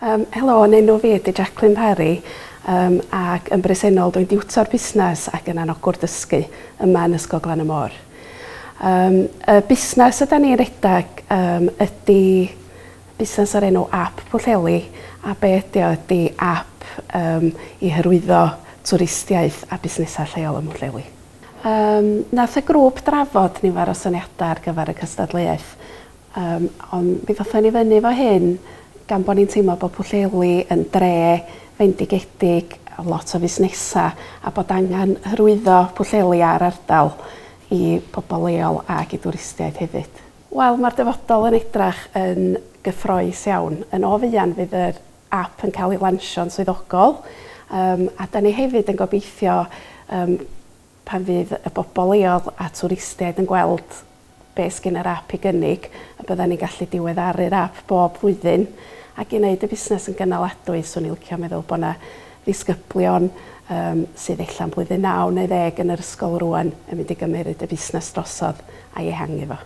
Helo, yn enw fi ydy Jacqueline Parry ac yn bresennol dwi'n diwtor busnes ac yn anogwr dysgu yma yn Ysgol Glan y Môr. Y busnes yda ni'n redag ydy busnes o'r enw App Pwllheli, a be ydy o ydy app i hyrwyddo twristiaeth a busnesau lleol ym Mhwllheli. Nath y grŵp drafod nifer o syniadau ar gyfer y cystadleuaeth, ond mi ddothon ni fyny efo hyn gan bod ni'n teimlo bod Pwllheli yn dre fendigedig, lot o fusnesau, a bod angen hyrwyddo Pwllheli a'r ardal i pobl leol ac i dwristiaid hefyd. Wel, mae'r dyfodol yn edrach yn gyffrous iawn. Yn o fuan fydd yr app yn cael ei lansio'n swyddogol, a da ni hefyd yn gobeithio pan fydd y bobl leol a twristiaid yn gweld be sgyn yr app i gynnig, y byddan ni'n gallu diweddaru'r app bob blwyddyn ac i wneud y busnes yn gynaladwy. 'Swn i'n licio meddwl bod 'na ddisgyblion sydd ella'n blwyddyn 9 neu 10 yn yr ysgol rŵan yn mynd i gymeryd y busnes drosodd a'i ehangu fo.